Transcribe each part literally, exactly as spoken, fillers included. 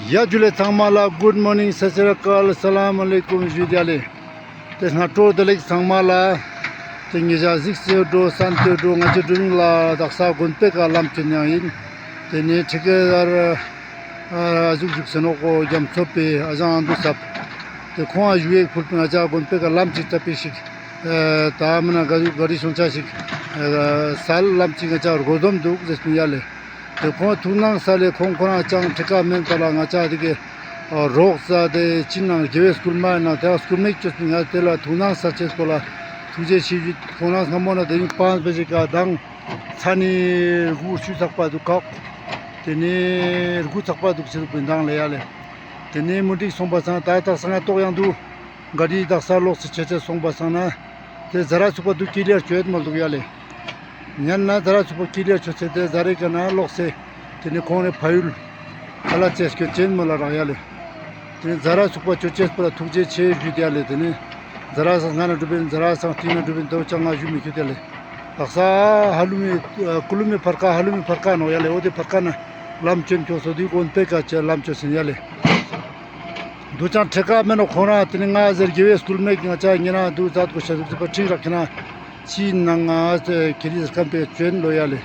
ཡ་ཇུ་ལེ་ཚང་མ་ལ། གུཌ་མོར་ནིང་། སད་སི་རི་ཨ་ཀཱལ། ཨ་ས་ལམ་ཨ་ལེ་ཀུམ་ཞུ་ཡ་ལེ། ཏེ་སྔ་དྲོ་བདེ་ལེགས་ཚང་མ་ལ། ཏེ་ཉེ་ཞག་གཟིགས་སེ་འགྲོ་སན་ཏེ་འགྲོ་ང་ཅི་འགྲོ་མིན་ལ་དག་ས་དགོན་པའི་ཀ་ལམ་ཅོ་ཡིན་ཡང་ཡིན། ཏེ་ནེ་ཁྲི་ཀའི་ཟུར་ཨ་ཟུག་ཟུག་སེ་ནོག་གོ་རྒྱ་མཚོ་པའི་ཨ་ཞང་ཨ་འདུ་སབ། ཏེ་ཁོང་ཨ་ཞུ་ཡེ་ཕུལ་པིན་ང་ཅ་དགོན་པའི་ཀ་ལམ་ཅིག་ཙ་པིག་ཞིག་ཨ་ད་མིན་ན་ག་ཟུག་ག་རི་སོང་ཆ་ཞིག་ཨ་སལ་ལམ་ཅིག་ང་ཅ་རྒོ་འཛོམས་འདུག་ཟེར་པིན་ཡ་ལེ། ཏེ་ཁོང་ཐུགས་སྣང་སལ་ལེ། ཁོང་ཁོ་རང་ཅང་ཁྲི་ཀ་མེན་པ་ལ་ང་ཅ་ཏེ་གི་རོགས་ས་ཏེ་ཅི་ནང་དགེ་བའི་སྐུལ་མ་ཡིན་ན་ཏེ་སྐུལ་མེད་ཅོས་ང་ཏེ་ལ་ཐུགས་སྣང་སལ་ཅེས་པོ་ལ་ཐུགས་རྗེ་ཆེ་ཞུ། ཁོང་རང་སྔ་མོ་ན་ཏེ་ཡིན་པང་པེ་ཞིག་ག་དང་ཚ་ནི་དགུ་ཆུ་ཚགས་པ་འདུག་ཁག་ཏེ་ནེ་དགུ་ཚགས་པ་འདུག་ཆེ་འདུག་པིན་དང་ལེ་ཡ་ལེ། ཏེ་ནེ་མུ་འགྲིག་སོང་པ་སང་ད་དག་ས་ང་ཏོག་ཡང་འདུག་ག་རི་དག་ས་ལོག་སེ་ཆེ་ཆེ་སོང་པ་སང་ན་ཏེ་ཛ་ར་ཚུགས་པ་འདུག་ཀི་ལེར་ཅོ་ཡེད་མ་འདུག་ཡ་ལེ། ཉན་ན་ཛ་ར་ཚུགས་པ་ཀི་ལེར་ཅོ་ཚེ་ཏེ་ཛ་རེ་ཀ་ན་ལོག་སེ་ཏེ་ནེ་ཁོང་ནེ་ཕ་ཡུལ་ཁ་ལ་ཅེས་སྐྱོད་ཅེན་མོ་ལ་རག་ཡ་ལེ། ཏེ་ནེ་ཛ་ར་ཚུགས་པ་ཅོ་ཅེས་པོ་ལ་ཐུགས་རྗེ་ཆེ་ཞུ་ཏེ་ཡ་ལེ། ཏེ་ནེ་ཛ་ར་སང་ང་ན་འགྲུབ་པིན་ཛ་ར་སང་ཏིང་ན་འགྲུབ་པིན་ཏོ་ཅང་ང་ཞུ་མི་ཁྱོད་ཡ་ལེ། དག་ས་ཧ་ལུ་མི་ཀུ་ལུ་མི་ཕར་ཀ་ཧ་ལུ་མི་ཕར་ཀ་ནོག་ཡ་ལེ། འོ་ཏེ་ཕར་ཀ་ན་ལམ་ཅོན་ཁྱོང་སོ་ཏེ་དགོན་པའི་ཀ་ཅེ་ལམ་ཅོ་སིན་ཡ་ལེ། འདུ་ཅང་ཁྲི་ཀ་མེན་ནོག་ཁོང་རང་ཏེ་ནེ་ང་ཟེར་དགེ་བའི་སྐུལ་མེད་ང་ཅ་ཉེ་རང་འདུ་ཛད་གོ་ཤ་ཟུག་ཟུག་པ་ཁྲིང་རག་ཁྱེ་ན་ཅི་ནང་ང་ཁེ་རི་ཟེར་ཁན་པེ་ཅོན་ལོ་ཡ་ལེ།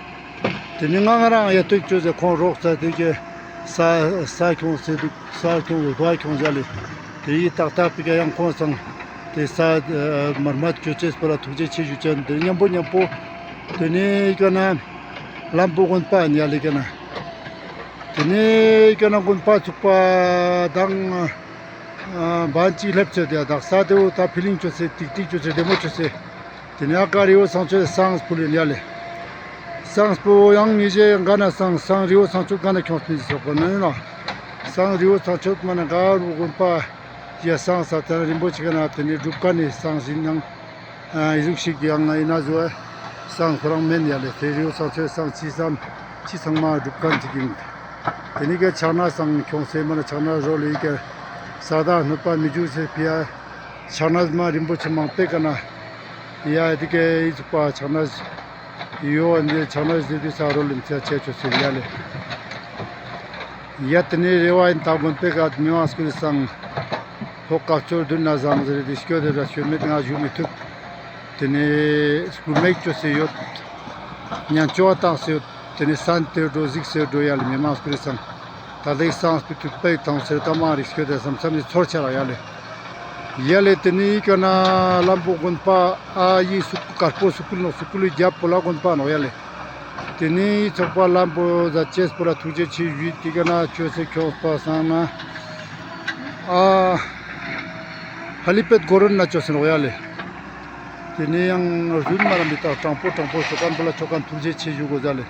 ཏེ་ནེ་ང་ང་རང་ཡ་ཏོག་ཅོ་ཟེར་ཁོང་རོགས་ས་ཏེ་གི་ས་ས་ཁྱོང་སེ་འདུག་ས་ཁྱོང་ཟེར་དོ་ཁྱོང་ཟེར་ལེ། ཏེ་ཡི་ཏག་ཏག་པི་ཀ་ཡང་ཁོང་སང་ཏེ་ས་མར་མ་ཅོ་ཅེས་པོ་ལ་ཐུགས་རྗེ་ཆེ་ཞུ་ཅན། ཏེ་ཉམ་པོ་ཉམ་པོ་ཏེ་ནེ་ཀ་ན་ལམ་པོ་དགོན་པ་ཡིན་ཡ་ལེ་ཀ་ན། ཏེ་ནེ་ཀ་ན་དགོན་པ་ཚུགས་པ་དང་ཨ་བན་ཅིག་སླེབས་ཚེ་ཏེ་དག་ས་ཏེ་བོ་ད་ཕི་ལིང་ཅོ་སེ་ཏིག་ཏིག་ཅོ་སེ་བདེ་མོ་ཅོ་སེ། ཏེ་ནེ་ཨ་ཀ་རི་བོ་ཚང་ཆོད་སང་ཕུལ་ཡིན་ཡ་ལེ། སང་ཕུལ་ཡང་ངེ་ཞེ་ག་ན་སང་སང་རི་བོ་ཚང་ཆོད་ག་ན་ཁྱོང་སྤིན་ཟེར་གོ་ནི་ན། སང་རི་བོ་ཚང་ཆོད་མ་ན་ག་རུ་དགོན་པ་ཡ་སང་ས་ཏེ་རིན་པོ་ཆེ་ག་ན་ཏེ་ནེ་སྒྲུབ་ཁན་ནི་སང་ཞིག་ནང་ཨ་ཨི་ཟུག་ཞིག་ཡང་ཨིན་ན་ཟུ་སང་ཁོ་རང་མེན་ཡ་ལེ། ཏེ་རི་བོ་ཚང་ཆོད་སང་ཅི་སམ་ཅི་ཚང་མ་སྒྲུབ་ཁན་ཅིག་ཨིན། ཏེ་ནེ་ཀ་ཕྱག་ན་སང་ཁྱོང་སེ་མ་ན་ཕྱག་ན་རོ་ལེ་ཡི་ཀ་ས་དང་སྣོད་པ་མི་འཇུག་སེ་ཕི་ཡ་ཕྱག་ན་མ་རིན་པོ་ཆེ་མང་པོའི་ཀ་ན་ཡ་ཏེ་ཀ་ཨི་ཟུག་པ་ཕྱག་ན་ཡོ་ཨ་ནི་ཕྱག་ན་ཟེར་དུས་ས་རོ་ལེམ་ཚེ་ཆེ་ཆོ་སེ་ཡ་ལེ། ཡ་ཏེ་ནེ་རེ་བ་ཨིན་ད་དགོན་པའི་ཀ་མི་མང་སྐུ་ལུས་སང་ཕོ་ཀ་ཅོར་དུན་ན་བཟང་ཟེར་ཏེ་སྐྱོད་དེ་ར་ཤོད་མེད་ང་ཞུ་མི་ཐུབ། ཏེ་ནེ་སྐུལ་མེད་ཅོ་སེ་ཡོད། ཉན་ཅོ་བ་བཏང་སེ་ཡོད། ཏེ་ནེ་སན་ཏེ་འགྲོ་གཟིགས་སེ་འགྲོ་ཡ་ལེ་མི་མང་སྐུ་ལུས་སང་། ད་ལྟའི་སང་སྤི་ཐུག་པའི་ཐང་སེ་ད་མང་རིག་སྐྱོད་དེ་སམ་སམ་ནི་ཚོར་ཆ་ར་ཡ་ལེ། ཡ་ལེ་ཏེ་ནེ་ཀ་ན་ལམ་པོ་དགོན་པ་ཨ་ཡི་སུ་དཀར་པོ་སུ་ཀུལ་ནོག་སུ་ཀུལ་ལུ་རྒྱབ་པོ་ལ་དགོན་པ་ནོག་ཡ་ལེ། ཏེ་ནེ་ཚོགས་པ་ལམ་པོ་ཟ་ཅེས་པོ་ལ་ཐུགས་རྗེ་ཆེ་ཞུས་ཏེ་ཀ་ན་ཅོ་སེ་ཁྱོངས་པ་སང་ན་ཨ་ཧ་ལི་པེད་གོ་རོན་ན་ཅོ་སེ་ནོག་ཡ་ལེ། ཏེ་ནེ་ཡང་རུན་མ་ར་མི་ཏག་དྲང་པོ་དྲང་པོ་ཅོ་ཁན་པོ་ལ་ཅོ་ཁན་ཐུགས་རྗེ་ཆེ་ཞུ་གོ་ཟ་ལེ།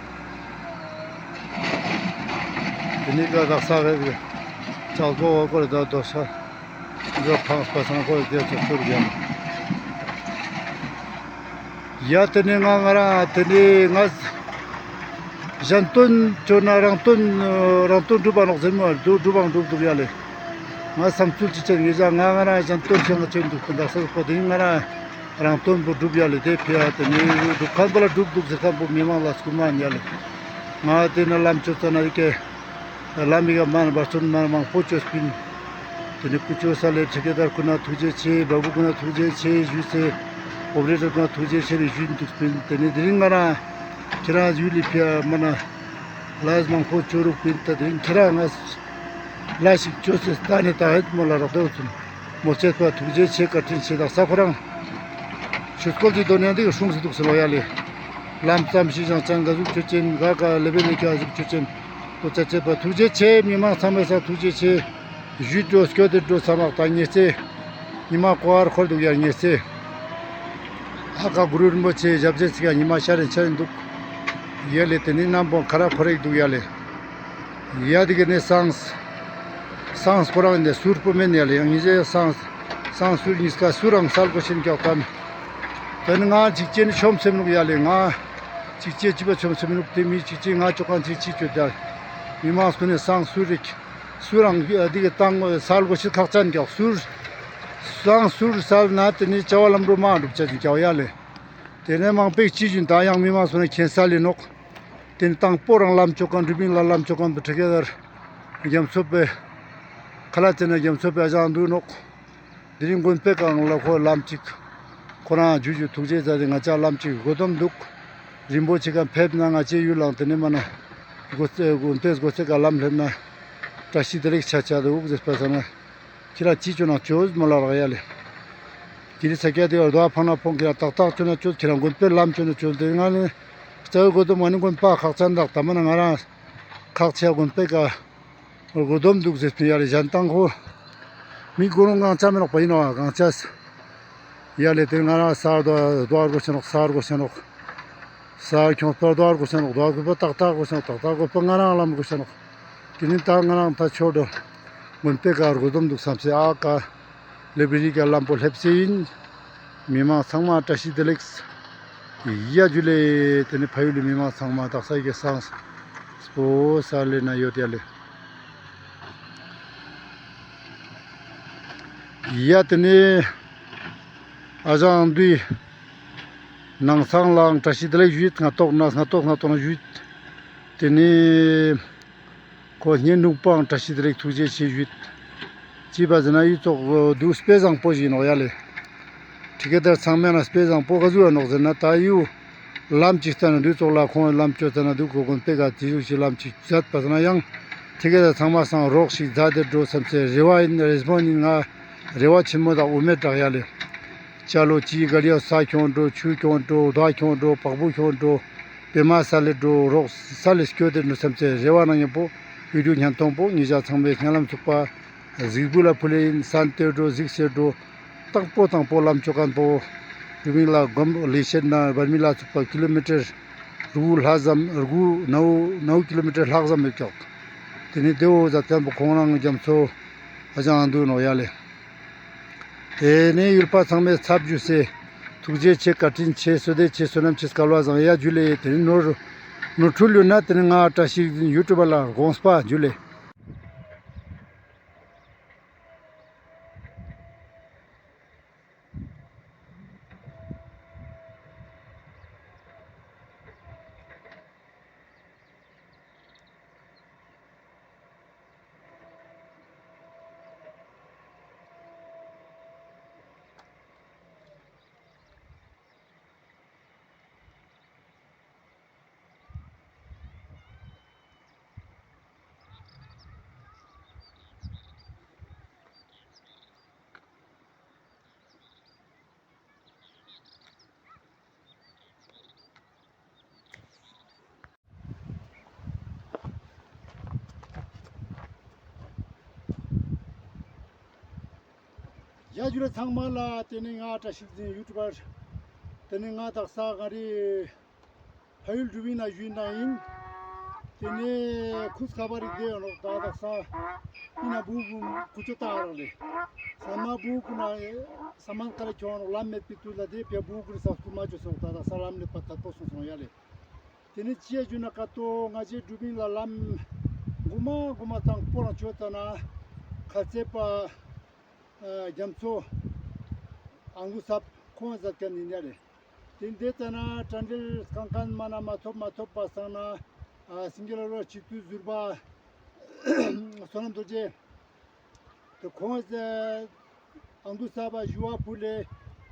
ཏེ་ནེ་ཀ་དག་ས་ག་ཅག་པོ་བ་ཀོ་རེ་ད་དོ་ས། འཛོ་ཕངས་པ་སང་ཁོ་རེ་དེ་ཚོ་ཚུར་རྒྱབ། ཡ་ཏེ་ནེ་ང་ང་རང་ཏེ་ནེ་ང་གཞན་དོན་ཅོ་ན་རང་དོན་རང་དོན་སྒྲུབ་པ་ནོག་ཟེར་མོ་འདུག་སྒྲུབ་པའང་སྒྲུབ་འདུག་ཡ་ལེ། ང་བསམ་ཚུལ་ཅི་ཅན་ངེ་ཞག་ང་ང་རང་གཞན་དོན་ཅོ་ན་ཅོ་འདུག་པ་འདག་ས་པོ་ཏེ་ནེ་ང་རང་རང་དོན་པོ་སྒྲུབ་ཡ་ལེ། ཏེ་ཕི་ཡ་ཏེ་ནེ་སྒྲུབ་ཁན་པོ་ལ་སྒྲུབ་འདུག་ཟེར་ཁན་པོ་མི་མང་ལ་སྐུལ་མ་ཡ་ལེ། ང་ཏེ་ན་ལམ་ཅོ་ཙ་ན་ཡི་ཀེ་ལམ་མི་ག་མ་ན་འབད་བརྩོན་མ་མང་པོ་ཅོས་པིན། ཏེ་ནེ་ཀུ་ཅོ་ས་ལེ་ཁྲི་ཀེ་དར་ཀུན་ན་ཐུགས་རྗེ་ཆེ། བ་བུ་ཀུན་ན་ཐུགས་རྗེ་ཆེ་ཞུས་སེ། ཨོ་པ་རེ་ཊར་ཀུན་ན་ཐུགས་རྗེ་ཆེ་རེ་ཞུས་འདུག་པིན། ཏེ་ནེ་དེ་རིང་ང་རང་ཁྱེད་རང་ཡུལ་ལི་ཕི་ཡ་མ་ན་ལས་མང་པོ་ཅོ་རུག་པིན། ཏ་དེ་རིང་ཁྱེད་རང་ང་ལས་ཤིག་ཅོས་སེ་ལྟ་ནེ་ཏ་ཧེད་མོ་ལ་རག་དོ་ཚུན་མོ་ཅེས་པ་ཐུགས་རྗེ་ཆེ་བཀའ་དྲིན་ཆེ། དག་ས་ཁོ་རང་ཆོས་སྐོར་གྱི་དོན་ཡང་དེ་གི་སྲུང་སེ་འདུག་ཟེར་བ་ཡ་ལེ། ལམ་ཙམ་ཞིག་ཞང་ཅང་ག་ཟུག་ཆོས་ཅན་ག་ག་ལེ་བེ་ལེ་ག་ཟུག་ཆོས་ཅན་དོ་ཅ་ཅེས་པ་ཐུགས་རྗེ་ཆེ། མི་མང་ཚང་མའི་ས་ཐུགས་རྗེ་ཆེ། ཞུས་ཏོ་སྐྱོད་དེ་འགྲོ་ས་མག་ཏ་ཉེ་ཚེ། ཉི་མ་ཀོ་བར་འཁོར་འདུག་ཡ་ཉེ་ཚེ། ཨ་ཀ་གུ་རུ་རིན་པོ་ཆེ་ཞབས་རྗེས་ཚིག་ཡ་ཉི་མ་ཤར་རིན་ཤར་རིན་འདུག་ཡ་ལེ། དེ་ནི་གནམ་པོ་ཁ་ར་ཁོ་རེག་འདུག་ཡ་ལེ། ཡ་དེ་གི་ནི་སང་སང་ཁོ་རང་ནི་སུར་པོ་མེན་ཡ་ལེ། ཡང་ཉི་ཟེ་སང་སང་སུར་ཉིས་ཀ་སུར་རང་སལ་གོ་ཤེན་ཀྱག་ཏམ། དེ་ནི་ང་ཅིག་ཅེ་ནི་ཆོམ་སེམས་ནུག་ཡ་ལེ། ང་ཅིག་ཅེ་ཅི་པ་ཆོམ་སེམས་ནུག་དེ་མི་ཅིག་ཅེ་ང་ཅོ་ཁན་ཅིག་ཅིག་ཅོ་ད། མི་མང་སྐུ་ནི་སང་སུར་རིག་སུ་རང་འདི་གི་བཏང་སལ་གོ་ཤེས་ཁག་ཅན་ཀྱག་སུར། སང་སུར་སལ་ན་དེ་ནི་བྱ་བ་ལམ་འགྲོ་མ་འགྲུབ་ཅ་ཅིག་ཀྱག་ཡ་ལེ། དེ་ནས་མང་པོས་ཅི་བཞིན་ད་ཡང་མི་མང་སུ་ན་མཁྱེན་སལ་ལེ་ནོག་དེ་ནི་དང་པོ་རང་ལམ་ཅོ་ཁན་འགྲུལ་པིན་ལ་ལམ་ཅོ་ཁན་དུ་ཁྲི་ཀེ་དར་རྒྱ་མཚོ་པའི་ ཁ་ལ་ཅན་ན་རྒྱ་མཚོ་པའི་ཨ་ཞང་འདུག་ནོག། དེ་རིང་དགོན་པའི་སྒང་ལ་ཁོ་ལམ་ཅིག་ཁོ་རང་ཇུ་ཇུ་ཐུགས་རྗེ་ཟ་དེ་ང་ཅག་ལམ་ཅིག་གོ་དོམ་འདུག། རིན་པོ་ཆེ་ག་ཕེབས་ན་ང་ཅག་ཡུལ་ལང་དེ་ནས་མ་ན་དགོན་པའི་སྒོ་རྩེ་ག་ལམ་སླེབས་ན་བཀྲ་ཤིས་བདེ་ལེགས་ཆ་ཆ་འདུག་ཟེར་པ་ས་ན། ཁྱེད་རང་ཅི་ཅོ་ན་ཅོས་མ་ལ་རག་ཡ་ལེ། ཁྱེད་རི་ས་ཀྱ་དེ་ག་རྡོ་ཕང་ན་ཕོང་། ཁྱེད་རང་ཏག་ཏག་ཅོ་ན་ཅོས། ཁྱེད་རང་དགོན་པའི་ལམ་ཅོ་ན་ཅོས། དེ་ང་ནི་རྩ་བའི་གོ་དོམ་ང་ནི་དགོན་པ་ཁག་ཅན་དག་ད་མ་ན་ང་རང་ཁག་ཆེ་དགོན་པའི་ཀ་གོ་དོམ་འདུག་ཟེར་ཕིན་ཡ་ལེ་གཞན་དང་ཁོ་མི་གོ་རུང་གང་ཆ་མེ་ནོག་པ་ཡིན་ནོག་གང་ཆ་ཡ་ལེ། དེ་ང་རང་ས་རྡོ་རྡོ་ཨར་གོ་ཤ་ནོག་ས་ཨར་གོ་ཤ་ནོག་ས་ཨར་ཁྱོང་པ་རྡོ་ཨར་གོ་ཤ་ནོག་རྡོ་ཨར་གོ་པ་ཏག་ཏག་གོ་ཤ་ནོག་ཏག་ཏག་གོ་པ་ང་རང་ལམ་གོ་ཤ་ནོག། དེ་ནི་ད་ང་རང་ད་ཆོ་འགྲོ་དགོན་པའི་ཀ་གོ་དོམ་འདུག་བསམ་སེ་ཨ་ཀ་ལེབ་རི་ཀ་ལམ་པོ་སླེབས་སེ་ཡིན། མི་མང་ཚང་མ་བཀྲ་ཤིས་བདེ་ལེགས། ཡ་ཇུ་ལེ། དེ་ནི་ཕ་ཡུལ་ལི་མི་མང་ཚང་མ་དག་ས་ཡི་གེ་སང་སྤོ་ས་ལེ་ན་ཡོད་ཡ་ལེ། ཡ་དེ་ནི་ཨ་ཞང་འདུས་ནང་སང་ལའང་བཀྲ་ཤིས་བདེ་ལེགས་ཞུས། སྔ་ཏོག་ན་སྔ་ཏོག་སྔ་ཏོག་ན་ཞུས། དེ་ནི་ཁོ་ཉེ་ནུག་པའང་བཀྲ་ཤིས་བདེ་ལེགས་ཐུགས་རྗེ་ཆེ་ཞུས། ཅི་པ་ཟེར་ན་ཡུལ་ཙོག་འདུག་དཔེ་བཟང་པོ་ཞིག་ནོག་ཡ་ལེ། ཁྲི་ཀེ་དར་ཚང་མ་ན་དཔེ་བཟང་པོ་ག་ཟུག་ཡ་ནོག་ཟེར་ན་ད་ཡུལ་ལམ་ཅིག་ལྟ་ན་འདུག་ཙོག་ལ་ཁོང་ལམ་ཅོ་ལྟ་ན་འདུག་གོ་དགོན་པའི་ཀ་དེ་ཟུག་ཞིག་ལམ་ཅིག་མཛད་པ་ཟེར་ན་ཡང་ཁྲི་ཀེ་དར་ཚང་མ་སང་རོགས་ཤིག་མཛད་དེ་འགྲོ་བསམ་སེ་རེ་བ་ཡིན། རེ་སྨོན་ཡིན། ང་རེ་བ་ཆེན་མོ་དང་དབུ་མེད་དྲག་ཡ་ལེ། ཅ་ལོ་ཅི་ག་ལི་ཡ་ས་ཁྱོང་འགྲོ་ཆུ་ཁྱོང་འགྲོ་རྡོ་ཁྱོང་འགྲོ་བག་བུ་ཁྱོང་འགྲོ་པེ་མ་ས་ལེ་འགྲོ་རོགས་ས་ལེ་སྐྱོད་དེ་འགྲོ་བསམ་སེ་རེ་བ་ནང་ཉམ་པོ་བི་ཌིའོ་ཉན་ཐོང་པོ་ཉེ་ཞ་ཚང་མའི་སྙན་ལམ་ཚུགས་པ་གཟིགས་འབུལ་ལ་ཕུལ་ལེ་ཡིན། སན་ཏེ་འགྲོ་གཟིགས་སེ་འགྲོ་དང་པོ་དང་པོ་ལམ་ཅོ་མཁན་པོ་དུ་མིང་ལ་སྒོམ་ལེ་ཤེད་ན་བར་མི་ལ་ཚུགས་པ་ཀི་ལོ་མི་ཊར་དྲུག་ལྷག་ཙམ་དྲུག་ནའུ་ནའུ་ཀི་ལོ་མི་ཊར་ལྷག་ཙམ་ཡོད་ཀྱོག། དེ་ནི་དེ་འོ་ཟ་མཁན་པོ་ཁོང་རང་རྒྱ་མཚོ་ཨ་ཅང་འདུག་ནོག་ཡ་ལེ། དེ་ནས་ཡུལ་པ་ཚང་མས་ཚབ་ཞུས་སེ་ཐུགས་རྗེ་ཆེ་བཀའ་དྲིན་ཆེ་བསོད་བདེ་ཆེ་བསོད་ནམས་ཆེ་སྐལ་བ་བཟང་ཡ་ཇུ་ལེ། དེ་ནས་ནོར་ནོར་འཁྲུལ་ཡོད་ན་དེ་ནས་ང་བཀྲ་ཤིས་ཡུ་ཊུབ་ལ་དགོངས་པ་ཇུ་ལེ། ཡ་ཇུ་ལེ་ཚང་མ་ལ། དེ་ནས་ང་བཀྲ་ཤིས་འཛིན་ཡུ་ཊུབ་པར། དེ་ནས་ང་དག་ས་ག་རི་ཕ་ཡུལ་འབྲུག་བིན་ན་ཞུས་ན་ཡིན། དེ་ནས་ཁུ་ཁ་བ་རིག་དེ་ཡོད་ནོག་ད་དག་ས་ཡིན་ན་བུ་གུ་ཀུ་ཅོ་ཏ་རག་ལེ། ས་མ་བུ་གུ་ན་ས་མ་ཀ་ལ་ཁྱོང་ནོག་ལམ་མེད་པའི་དུས་ལ་དེ་ཕེ་བུ་གུ་རི་ས་སྐུ་མ་ཅོ་སོང་། ད་དག་ས་ལམ་ལེ་པ་ཐད་པོ་སོང་སོང་ཡ་ལེ། དེ་ནས་ཅི་ཡ་ཞུ་ན་ཀ་ཏོ་ང་ཅེ་འབྲུག་བིན་ལ་ལམ་གོ་མ་གོ་མ་དང་པོ་རང་ཅོ་ཙ་ན་ཁ་ཚེ་པ་རྒྱ་མཚོ་ཨང་ལུ་སབ་ཁོང་ཟ་མཁན་ཡིན་ཡ་ལེ། དེ་འདི་ཙ་ན་དྲ་འབྲེལ་སྐང་མཁན་མ་ན་མ་ཐོབ་མ་ཐོབ་པ་སང་ན་སིང་གེ་ལ་རོ་སྤྱི་འཐུས་ཟུར་པ་བསོད་ནམས་རྡོ་རྗེ། དེ་ཁོང་ཨང་དུ་ས་བ་ཞུ་བ་ཕུལ་ལེ།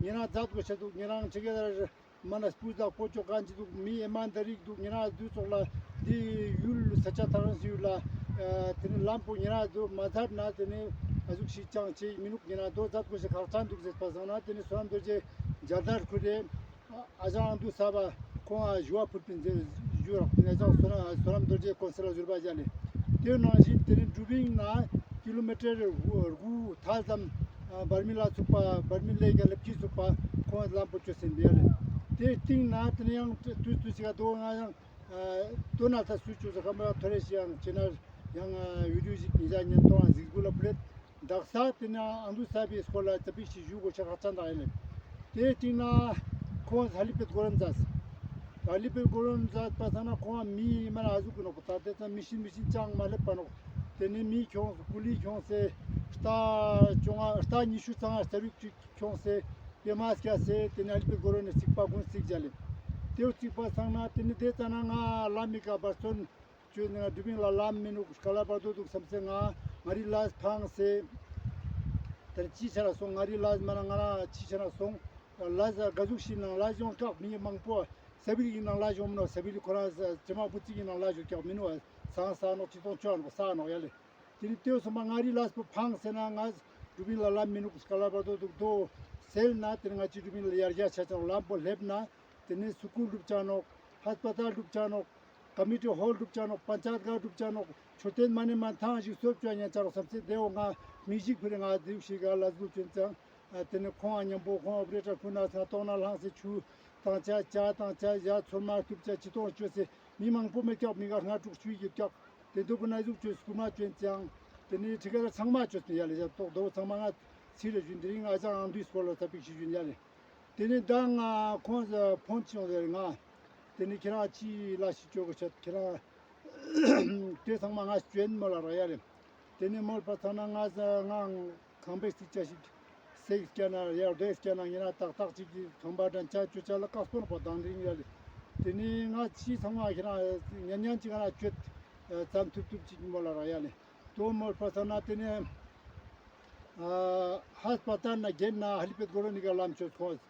ཉེ་རང་མཛད་དགོས་ཤ་འདུག། ཉེ་རང་ཁྲི་ཀེ་དར་མ་ན་སྤུས་དག་པོ་ཅོ་ག་ཅི་འདུག། མི་ཨེ་མ་འདི་རིགས་འདུག། ཉེ་རང་དུས་ཚོགས་ལ་འདི་ཡུལ་ས་ཆ་ཐང་སི་ཡུལ་ལ་དེ་ནི་ལམ་པོ་ཉེ་རང་དུ་མ་མཛད་ན་དེ་ནི་ཨ་ཟུག་ཞིག་ཅང་ཅེ་མི་ནུག། ཉེ་རང་དོ་མཛད་དགོས་ཤ་ཁག་ཅན་འདུག་ཟེར་པ་སང་ན་དེ་ནི་བསོད་ནམས་རྡོ་རྗེ་མཇལ་དར་ཁུར་རེ། ཨ་ཞང་ཨང་དུ་ས་བ་ཁོང་ཨ་ཞུ་བ་ཕུལ་པིན་ཟེར་ཞུ་རག་པིན། ཨ་ཞང་བསོད་ནམས་རྡོ་རྗེ་ཀོན་སལ་ལ་ཟུར་པ་ཞག་ལེ། དེ་ནང་བཞིན་དེ་ནི་འབྲུག་བིན་ན་ཀི་ལོ་མི་ཊར་དགུ་ཐལ་ཙམ་བར་མི་ལ་ཚུགས་པ་བར་མི་ལེ་ག་ལེབ་ཀྱི་ཚུགས་པ་ཁོང་ལམ་པོ་ཅོ་སེན་པི་ཡ་ལེ། དེ་སྟིང་ན་དེ་ནི་ཡང་དུས་དུས་ཤིག་ག་དོ་ང་ཡང་དོ་ན་ད་སུ་ཅོ་ཟ་ཁ་མ་ཐོ་རེ་ཞིག་ཡང་ཅེ་ན་ཡང་བི་ཌིའོ་ཞིག་ཉེ་ཞ་ཉན་ཐོང་གཟིགས་འབུལ་ལ་ཕུལ་ལེ། དག་ས་དེ་ནས་ཨང་དུ་ས་བའི་སྐོར་ལ་ཙ་པིག་ཞིག་ཞུ་དགོས་ཤ་ཁག་ཅན་དག་ཡིན་ལེ། དེ་སྟིང་ན་ཁོང་ཧ་ལི་པེད་གོ་རོན་མཛད། ཧ་ལི་པེད་གོ་རོན་མཛད་པ་སང་ན་ཁོང་མི་མ་ན་ཨ་ཟུག་གི་ནོག་པ། ད་དེ་ཙམ་མི་ཤིན་མི་ཤིན་ཅང་མ་ལེབ་པ་ནོག། དེ་ནས་མི་ཁྱོངས་ཀུ་ལི་ཁྱོངས་སེ་རྟ་བཅོ་ལྔ་རྟ་ཉི་ཤུ་རྩ་ལྔ་རྩ་དྲུག་ཅིག་ཁྱོངས་སེ་པེ་མ་སྐྱ་སེ་དེ་ནས་ཧ་ལི་པེད་གོ་རོན་ནས་རྩིག་པ་དགུན་རྩིག་བྱ་ལེ། དེ་རྩིག་པ་སང་ན་དེ་ནས་དེ་ཙ་ན་ང་ལམ་མི་ཀ་བར་སོན་ཅོས་ནས་ང་འབྲུག་བིན་ལ་ལམ་མི་ནུག། ཀ་ལ་བར་དོ་འདུག་བསམ་སེ་ང་ ང་རི་ལས་ཕངས་སེ། དེར་ཅི་ཆ་ར་སོང་། ང་རི་ལས་མ་ན་ང་ར་ཅི་ཆ་ར་སོང་། ལས་ག་ཟུག་ཞིག་ནང་ལས་ཡོང་ཀྱག་མི་མང་པོ་ས་བིལ་གྱི་ནང་ལས་ཡོང་མི་ནོག། ས་བིལ་ཁོ་རང་ཅི་མ་བུ་ཙིག་གི་ནང་ལས་ཡོང་ཀྱག་མི་ནོག། སང་ས་ནོག་ཅི་ཏོང་ཆོ་ནོག་ས་ནོག་ཡ་ལེ། དེ་ནི་ལྟོས་སོང་པ་ང་རི་ལས་པོ་ཕངས་སེ་ན་ང་དུ་བིན་ལ་ལམ་མི་ནུག་སྐ་ལ་བར་དོ་འདུག་དོ་སེལ་ན་དེ་ནི་ང་ཅི་དུ་བིན་ལ་ཡར་རྒྱས་ཆ་ཅང་ལམ་པོ་སླེབས་ན། དེ་ནི་སུ་ཀུལ་སྒྲུབ་ཅ་ནོག། ཧས་པ་ཏལ་སྒྲུབ་ཅ་ནོག། ཀ་མི་ཊི་ཧོལ་སྒྲུབ་ཅ་ནོག། པན་ཅ་ཡད་ག་སྒྲུབ་ཅ་ནོག། མཆོད་རྟེན་མ་ནེ་མ་ཐང་ཞིག་སོབ་ཅ་ཉན་ཅ་ནོག་བསམ་སེ་དེ་འོ་ང་མི་ཞིག་ཕུ་རེ་ང་དེ་ཞིག་ག་ལ་སྒུལ་ཅན་ཅང་། དེ་ནི་ཁོང་ང་མཉམ་པོ་ཁོང་ཨོ་པ་རེ་ཊར་ཕུ་ན་ང་ཏོག་ན་ལྷང་སེ་ཆུ་དང་ཅ་ཅ་དང་ཅ་ཡ་ཚོད་མ་ཐུབ་ཅ་ཅི་ཏོང་ཅོ་སེ་མི་མང་པོ་མེད་ཀྱག་མི་ག་ལྔ་དྲུག་ཅུ་ཡོད་ཀྱག། དེ་འདུག་གི་ན་ཟུག་ཅོས་སྐུ་མ་ཅོན་ཅང་། དེ་ནི་ཁྲི་ཀ་ལ་ཚང་མ་ཅོས་ཏེ་ཡ་ལེ་ཡ་ཏོག་དོ་ཚང་མ་ང་ཚི་རེ་ཞུན་དེ་རིང་ང་ཅང་ཨང་དུས་སྐོར་ལ་ཚ་པིག་ཞིག་ཞུན་ཡ་ལེ། དེ་ནི་ད་ང་ཁོང་ཕོན་ཆེན་ཟེར་ང་། དེ་ནི་ཁྱེད་རང་ཅི་ལ་ཞིག་ཅོ་གི་ཆད་ཁྱེད་རང་། དེ་ཚང་མ་ང་ཅོན་མོ་ལ་ར་ཡ་ལེ། དེ་ནི་མོལ་པ་ཚང་ན་ང་ང་ཁང་པའི་རྩིག་ཆ་ཞིག་སེག་སྐྱ་ན་ཡར་རྡོས་སྐྱ་ན་ཉེ་རང་ཏག་ཏག་ཅིག་གི་ཁང་པ་དྲན་ཆ་ཅོ་ཆ་ལ་ཀག་སྤོན་པ་དང་དེ་རིང་ཡ་ལེ། དེ་ནི་ང་ཅི་ཚང་མ་ཁྱེད་རང་ཉན་ཉན་ཅིག་ང་ཅོད་ཙམ་ཐུབ་ཐུབ་ཅིག་མོལ་ལ་ར་ཡ་ལེ། དོ་མོལ་པ་ཚང་ན་དེ་ནི། ཧས་པ་ཏལ་ན་གྱེན་ན་ཧ་ལི་པེད་གོ་རོ་ནི་ག་ལམ་ཅོས་ཁོང་།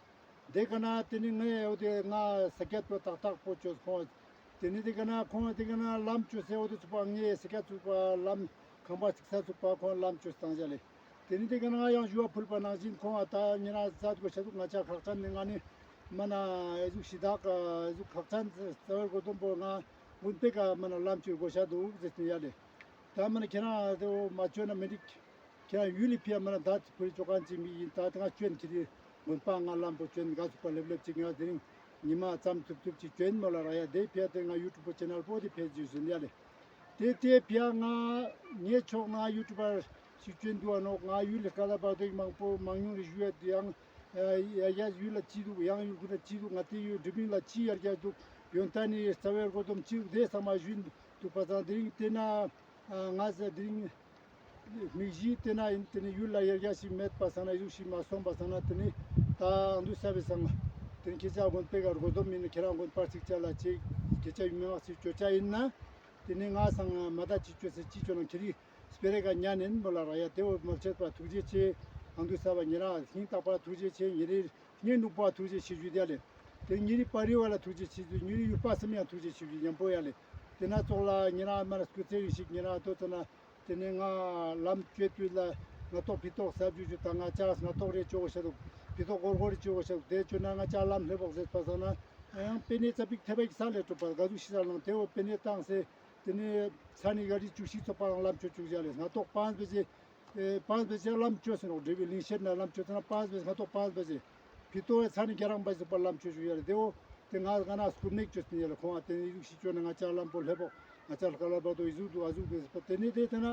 དེ་ག་ན་དེ་ནི་ངས་འོ་དེ་ང་ས་ཀྱད་པོ་ཏག་ཏག་པོ་ཅོས་ཁོང་། དེ་ནི་དེ་ག་ན་ཁོང་དེ་ག་ན་ལམ་ཅོས་སེ་འོ་དེ་ཚུགས་པ་ངས་ས་ཀྱད་ཚུགས་པ་ལམ་ཁང་པ་ཚིག་ས་ཚུགས་པ་ཁོང་ལམ་ཅོས་བཏང་བཞག་ལེ། དེ་ནི་དེ་ག་ན་ཡང་ཞུ་བ་ཕུལ་པ་ནང་བཞིན་ཁོང་ཨ་ད་ཉེ་རང་ཟ་དགོས་ཤ་ཟུག་ང་ཅག་ཁག་ཅན་ནི་ང་ནི་མ་ན་ཨེ་ཟུག་ཞི་དག་ཨེ་ཟུག་ཁག་ཅན་རྩ་བའི་གོ་དོན་པོ་ང་དགོན་པའི་ཀ་མ་ན་ལམ་ཅོས་དགོས་ཤ་འདུག་ཟེར་ཏེ་ཡ་ལེ། ད་མ་ན་ཁྱེད་རང་དེ་འོ་མ་ཅོས་ན་མི་འགྲིག། ཁྱེད་རང་ཡུལ་ལི་ཕི་ཡ་མ་ན་ད་ཕུ་རི་ཅོ་ཁན་ཅིག་མི་ཡིན། ད་ང་ཅོན་ཁྱེད་རི་དགོན་པ་ང་ལམ་པོ་ཅོན་ག་ཚུགས་པ་ལེབ་ལེབ་ཅིག་ང་དེ་རིང་ཉི་མ་ཙམ་ཐུབ་ཐུབ་ཅིག་ཅོན་མོལ་ལ་ར་ཡ། དེ་ཕི་ཡ་དེ་ང་ཡུ་ཊུབ་ཅེ་ནལ་པོ་དེ་ཕེ་ཇུ་ཟུན་ཡ་ལེ། དེ་དེ་ཕི་ཡ་ང་ངའི་ཕྱོགས་ན་ཡུ་ཊུབ་པར་ཞིག་ཅོན་འདུག་ཨ་ནོག། ང་ཡུལ་ལི་ཀ་ལ་བར་དོ་མང་པོ་མང་ཉུང་རེ་ཞུ་ཡ་དེ་ཡང་ཡ་ཡ་ཡུལ་ལ་ཅི་འདུག། ཡང་ཡུལ་ཁུལ་ལ་ཅི་འདུག། ང་དེ་ཡུལ་འགྲིམ་མིང་ལ་ཅི་ཡར་རྒྱས་འདུག། ཡོན་ཏན་ནི་རྩ་བའི་གོ་དོན་ཅི་འདུག། དེ་ཚང་མ་ཞུ་འདུག་པ་ཚང་དེ་རིང་དེ་ན། ང་ཟེར་དེ་རིང་མིག་གཞི་དེ་ན་ཡིན། དེ་ནི་ཡུལ་ལ་ཡར་རྒྱས་ཤིག་མེད་པ་སང་ན་ཡུལ་ཞིག་མ་སོང་པ་སང་ན་དེ་ནི་ད་ཨང་དུ་ས་བའི་སང་དེ་ནི་ཁྱེད་ཅག་དགོན་པའི་ག་རྒོ་དོམ་མིན་ཁྱེད་རང་དགོན་པར་ཅིག་ཅ་ལ་ཅིག་སྐད་ཆ་ཡུལ་མི་མང་ཞིག་ཅོ་ཅ་ཡིན་ན་དེ་ནི་ང་སང་མ་ད་ཅིག་ཅོ་སེ་ཅིག་ཅོ་ན་ཁྱེད་རི་སྤེ་རེ་ག་ཉན་ཡིན་མོལ་ལ་ར་ཡ། དེ་འོ་མ་ཆད་པ་ཐུགས་རྗེ་ཆེ། ཨང་དུ་ས་བ་ཉེ་རང་སྙིང་ཐག་པ་ཐུགས་རྗེ་ཆེ། ཉེ་རི་ངའི་ནུ་པ་ཐུགས་རྗེ་ཆེ་ཞུ་དེ་ལེ། དེ་ཉེ་རི་པ་རི་བ་ལ་ཐུགས་རྗེ་ཆེ་ཞུ། ཉེ་རི་ཡུལ་པ་སམ་ཡང་ཐུགས་རྗེ་ཆེ་ཞུ་ཉམ་པོ་ཡ་ལེ། དེ་ན་ཙོགས་ལ་ཉེ་རང་མ་ན་སྐུ་ཚེ་རིང་ཞིག་ཉེ་རང་ཏོ་ཙ་ན་དེ་ནས་ང་ལམ་བཅོས་དུས་ལ་ང་ཏོག་ཕི་ཏོག་ས་བཅུ་བཅུ་དང་ང་ཅག་ང་ཏོག་རེ་ཅོ་གོ་ཤ་འདུག། ཕི་ཏོག་གོར་གོར་རེ་ཅོ་གོ་ཤ་འདུག། དེ་ཅོ་ན་ང་ཅག་ལམ་སླེབ་བོག་ཟེར་པ་ས་ན་ཡང་པེ་ནེ་ཙ་པིག་ཐེ་བ་ཡིག་ས་ལེ་ཀྲོ་པ་ག་ཟུག་ཤི་ས་ལང་དེ་བོ་པེ་ནེ་བཏང་སེ་དེ་ནས་ས་ནི་ག་རི་བཅུ་ཞིག་ཚོ་པ་ལམ་ཅོ་ཅུག་ཡ་ལེ། ང་ཏོག་པ་ཟེ་ཨེ་པ་ཟེ་ལམ་ཅོས་ཟེར་ནོག། འབྲས་བུའི་གླིང་ཤེད་ན་ལམ་ཅོས་ཟེར་ན་པ་ཟེ་ང་ཏོག་པ་ཟེ་ཕི་ཏོག་ས་ནི་རྒྱ་རང་པ་ཟེ་པ་ལམ་ཅོ་ཅུག་ཡ་ལེ། དེ་བོ་དེ་ང་ང་ན་སྐུར་མེག་ཅོས་ཟེར་ཡ་ལེ། ཁོང་ཨ་དེ་ནི་ཡུག་ཤི་ཅོ་ན་ང་ཅག་ལམ་པོ་སླེབ་བོག། ང་ཅག་ཀ་ལ་བ་དོ་ཨི་ཟུག་འདུག་ཨ་ཟུག་འདུག་ཟེར་པ་དེ་ནི་དེ་དེ་ན་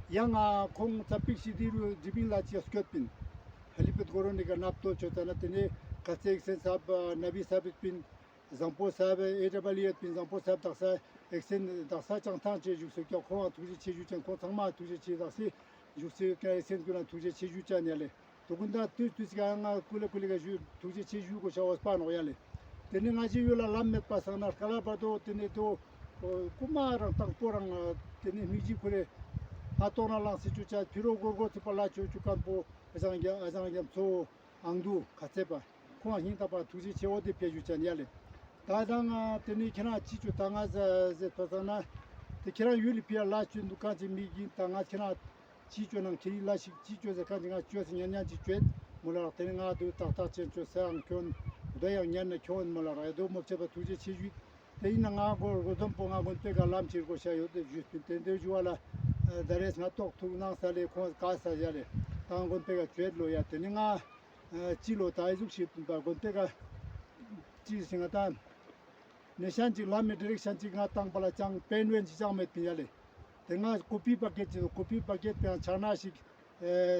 ཡང་ང་ཁོང་ཙ་པིག་ཤི་དི་རུ་འབྲི་བིན་ལ་ཅི་སྐྱོད་པིན། ཧ་ལི་པེད་གོ་རོ་ནི་ག་ནབ་ཏོ་ཅོ་ཙ་ན་དེ་ནི་ཁ་ཚེ་ཨེག་སེན་སབ་ན་བི་སབ་པིན། བཟང་པོ་ས་བེ་ཨེ་ཌབ་ལི་ཨེ་པིན། བཟང་པོ་ས་བེ་དག་ས་ཨེག་སེན་དག་ས་ཅང་ཐང་ཆེ་བཞུགས་སུ་ཀྱོག། ཁོང་ཐུགས་རྗེ་ཆེ་ཞུ་ཅན་ཁོང་ཚང་མ་ཐུགས་རྗེ་ཆེ་དག་ས་བཞུགས་སུ་ཀྱོག། ཨེག་སེན་ཀུན་ལ་ཐུགས་རྗེ་ཆེ་ཞུ་ཅན་ཡ་ལེ། དུ་ཀུན་ད་དུས་དུས་ཀ་ང་ཀུ་ལེ་ཀུ་ལེ་ག་ཞུ་ཐུགས་རྗེ་ཆེ་ཞུ་གོ་ཤ་འོས་པ་ནོག་ཡ་ལེ། དེ་ནི་ང་ཅི་ཡུལ་ལ་ལམ་མེད་པ་སང་ན་ཀ་ལ་བར་དོ་དེ་ནི་དོ་ཀུ་མ་རང་དང་པོ་རང་དེ་ནི་མིག་ཅི་ཁུ་རེ་ཧ་ཏོག་ན་ལང་སི་ཅུ་ཅ་ཕི་རོ་གོར་གོར་ཚི་པ་ལ་ཅོ་ཅུ་ཀན་པོ་ཨ་ཞང་རྒྱ་ཨ་ཞང་རྒྱ་མཚོ། ཨང་དུ་ཁ་ཚེ་པ། ཁོང་སྙིང་ཐག་པ་ཐུགས་རྗེ་ཆེ་བོ་དེ་ཕེ་ཞུ་ཅན་ཡ་ལེ། ད་ད་ང་དེ་ནི་ཁྱེད་རང་ཅི་ཅོ་ད་ང་ཟེར་ཟེར་ཐོ་ཚང་ན། དེ་ཁྱེད་རང་ཡུལ་ལི་ཕི་ཡ་ལ་ཅོ་འདུག་གང་ཅི་མི་གིན་ད་ང་ཁྱེད་རང་ཅི་ཅོ་ནང་ཁྱེད་རི་ལ་ཞིག་ཅི་ཅོ་ཟེར་གང་ཅི་ང་ཅོ་ཟེར་ཉན་ཉན་ཅི་ཅོ་མོ་ལ་རག། དེ་ནི་ང་དུ་ཏག་ཏག་ཅན་ཅོ་ཟེར་ཨང་ཁྱོན་དོ་ཡང་ཉན་ན་ཁྱོན་མོ་ལ་རག་ཡ་དོ་མོ་ཆེ་པ་ཐུགས་རྗེ་ཆེ་ཞུ། དེ་ཡིན་ན་ང་གོ་རོ་དོམ་པོ་ང་དགོན་པའི་ག་ལམ་ཕྱིར་གོ་ཤ་ཡོད་དེ་ཞུས་པིན། དེ་འདྲའི་ཞུ་བ་ལ་ད་རེས་ང་ཏོག་ཐུག་ནང་ས་ལེ་ཁོང་ག་ས་ཡ་ལེ། ད་ང་དགོན་པའི་ག་བཅོས་ལོ་ཡ་དེ་ནི་ང་ཅི་ལོ་ད་ཨི་ཟུག་ཤིག་པ་དགོན་པའི་ག་ཅི་ཞིག་ང་ད་ནེ་ཤན་ཅིག་ལམ་མི་ཌི་རེག་ཤན་ཅིག་ང་བཏང་པ་ལ་ཅང་པེན་ཝེན་ཅིག་ཅང་མེད་པིན་ཡ་ལེ། དེ་ང་ཀོ་པི་པ་ཀེད་ཅིག་ཀོ་པི་པ་ཀེད་དེ་ཡང་ཆག་ན་ཞིག་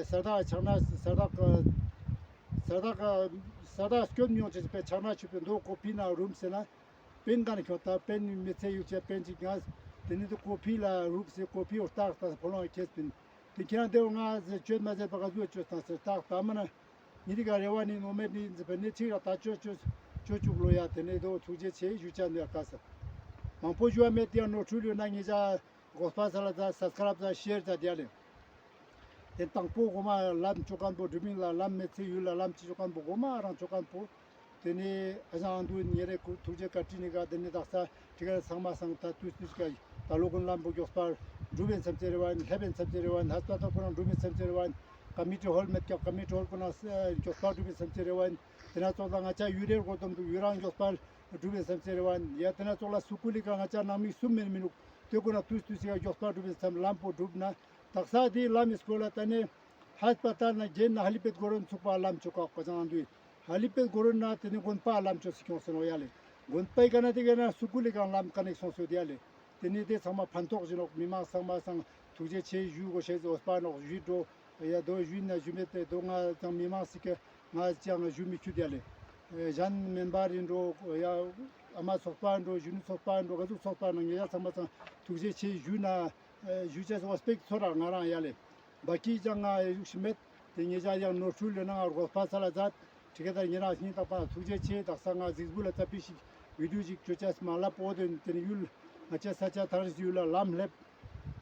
ས་དག་ཆག་ན་ས་དག་ས་དག་ས་དག་སྐྱོན་མྱོང་ཅེས་པའི་ཆག་ན་ཆུ་པའི་མདོ་ཀོ་པི་ན་རུམ་ཟེར་ན། པེན་ག་ན་ཁྱོད་ད་པེན་མི་ཚེ་ཡུག་ཆེ་པེན་ཅིག་ང་དེ་ནི་དུ་ཀོ་པི་ལ་རུག་སེ་ཀོ་པི་འོ་སྟག་ད་ཕོ་ལོང་ཁྱེད་པིན། དེ་ཁྱེད་རང་དེ་འོ་ང་ཟེར་བཅོས་མ་ཟེར་པ་ག་ཟུ་བཅོས་དང་ཟེར་སྟག་ད་མ་ན་ཉི་རི་ག་རེ་བ་ནི་ནོ་མེད་ནི་ཟེར་པ་ནི་ཚིག་ར་ད་བཅོས་བཅོས་བཅོས་བཅུག་ལོ་ཡ། དེ་ནི་དོ་ཐུགས་རྗེ་ཆེ་ཞུ་ཅན་ཡ་ཀ་ས་མང་པོ་ཞུ་བ་མེད་དེ་ཡང་ནོར་འཁྲུལ་ཡོད་ན་ངེད་ཅག་ གོ་སྤ་ས་ལ་ཛད། སབ་སི་ཀ་རབ་ཛད། ཤེར་ཛད་ཡ་ལེ། ཏེ་དང་པོ་གོ་མ་ལམ་ཅོ་ཁན་པོ་དྲུ་མིན་ལ་ལམ་མེད་ཚེ་ཡུལ་ལ་ལམ་ཅི་ཅོ་ཁན་པོ་གོ་མ་རང་ཅོ་ཁན་པོ། ཏེ་ནེ་ཨ་ཞང་ཨ་འདུ་ཉེ་རེ་ཐུགས་རྗེ་བཀའ་དྲིན་ནི་ཀ་ཏེ་ནེ་དག་ས་ཁྲི་ཀ་ཚང་མ་སང་ད་ཏུས་ཏུས་ཀ་ད་ལོ་གུན་ལམ་པོ་གྱོགས་པ་གྲུབ་ཨིན་སམ་ཚེ་རེ་བ་ཨིན། ལེབ་ཨིན་སམ་ཚེ་རེ་བ་ཨིན། ཧས་པ་ཏལ་ཁོ་རང་གྲུབ་ཨིན་སམ་ཚེ་རེ་བ་ཨིན། ཀ་མི་ཊི་ཧོལ་མེད་ཀྱག་ཀ་མི་ཊི་ཧོལ་ཁོ་རང་གྱོགས་པ་གྲུབ་ཨིན་སམ་ཚེ་རེ་བ་ཨིན། ཏེ་ན་ཙོགས་ལ་ང་ཅ་ཡུལ་རེ་གོ་དོམ་དུག་ཡུལ་རང་གྱོགས་པ་གྲུབ་ཨིན་སམ་ཚེ་རེ་བ་ཨིན། ཡ་ཏེ་ན་ཙོགས་ལ་སུ་ཀུ་ལི་ཀ་ང་ཅ་ནང་མི་སུམ་མེན་མི་ནུག། ཏེ་ཁོ་རང་ཏུས་ཏུས་སི་ཀ་གྱོགས་པ་གྲུབ་ཨིན་སམ་ལམ་པོ་གྲུབ་ན་དག་ས་ཏེ་ལམ་མི་སྐོར་ལ་ཏ་ནེ་ཧས་པ་ཏལ་ན་གྱེན་ན་ཧ་ལི་པེད་གོ་རོན་ཚུགས་པ་ལམ་ཅོ་ཁན་ཨ་ཞང་ཨ་འདུ་ཧ་ལི་པེད་གོ་རོན་ན་ཏེ་ནེ་དགོན་པ་ལམ་ཅོ་སི་ཁྱོངས་སེ་ནོག་ཡ་ལེ། དགོན་པའི་ཀ་ན་ཏེ་ཀ་ན་སུ་ཀུ་ལི་ཀ་ལམ་ཀ་ནེག་སོང་སོད་ཡ་ལེ། ཏེ་ནེ་ཏེ་ཚང་མ་ཕན་ཐོགས་ཨིན་ནོག། མི་མང་ཚང་མ་སང་ཐུགས་རྗེ་ཆེ་ཞུ་གོས་ཤེས་འོས་པ་ནོག། ཞུས་འགྲོ་ཡ་དོ་ཞུས་ན་ཞུ་མེད་ཏེ་དོ་ང་ཚང་མི་མང་སི་ཀ་ང་ཅང་ཞུ་མི་ཁྱུད་ཡ་ལེ། ཨེ་ཞན་མེམ་བར་ཨིན་འགྲོ་ཡ་ཨ་མ་ཚོགས་པ་ཨིན་འགྲོ་གཞོན་ནུ་ཚོགས་པ་ཨིན་འགྲོ་ག་ཟུག་ཚོགས་པ་ནང་ཉེ་ཞ་ཚང་མ་སང་ཐུགས་རྗེ་ཆེ་ཞུ་ན་ཨེ་ཞུ་ཅེས་འོས་པེག་ཚོར་ར་ང་རང་ཡ་ལེ། བ་ཀི་ཅང་ང་ཡུག་ཤི་མེད། ཏེ་ཉེ་ཞ་ཡང་ནོར་འཁྲུལ་ཡོད་ན་ང་རོགས་པ་ས་ལ་ཛད། ཁྲི་ཀ་ད་ཉེ་རང་སྙིང་ཐག་པ་ཐུགས་རྗེ་ཆེ། དག་ས་ང་གཟིགས་འབུལ་ལ་ཙ་པིག་ཞིག་བི་ཌིའོ་ཞིག་ཅོ་ཅེས་མ་ལབ་པོ་ཏེ་ནེ་ཏེ་ནེ་ཡུལ་ང་ཅ་ས་ཆ་ཐག་རིང་ཡུལ་ལ་ལམ་ལེབ།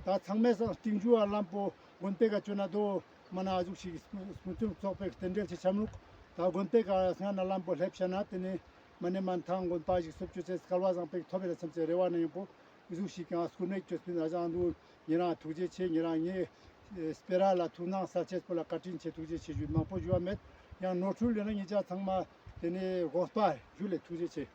ད་ཚང་མའི་སང་སྟིང་ཇུ་བ་ལམ་པོ་དགོན་པའི་ཀ་ཅོ་ན་དོ་མ་ན་ཨ་ཟུག་ཞིག་སྐུ་སྐུ་ཚོགས་པའི་རྟེན་འབྲེལ་ཆེ་ཆམ་ལུགས། ད་དགོན་པའི་ཀ་སྔ་ན་ལམ་པོ་ལེབ་ཤ་ན་ཏེ་ནེ་མ་ནེ་མན་ཐང་དགོན་པ་ཞིག་སོབ་ཅོ་ཅེས་སྐལ་བ་བཟང་པོ་ཐོབ་པའི་ལ་སེམས་ཅན་རེ་བ་ན་ཡོང་པོ། ཨི་ཟུག་ཞིག་ཀྱང་སྐུ་ནེ་ཅོས་པིན། ཨ་ཞང་འདུ་ཉེ་རང་ཐུགས་རྗེ་ཆེ། ཉེ་རང་ངའི་སྤེ་ར་ལ་ཐུགས་སྣང་ས་ཆེས་པོ་ལ་བཀའ་དྲིན་ཆེ། ཐུགས་རྗེ་ཆེ་ཞུ་མང་པོ་ཞུ་བ་མེད། ཡང་ནོར་འཁྲུལ་ཡོད་ན་ཉེ་ཞ་ཚང་མ་ཏེ་ནེ་དགོངས་པ་ཞུ་ལེ། ཐུགས་རྗེ་ཆེ།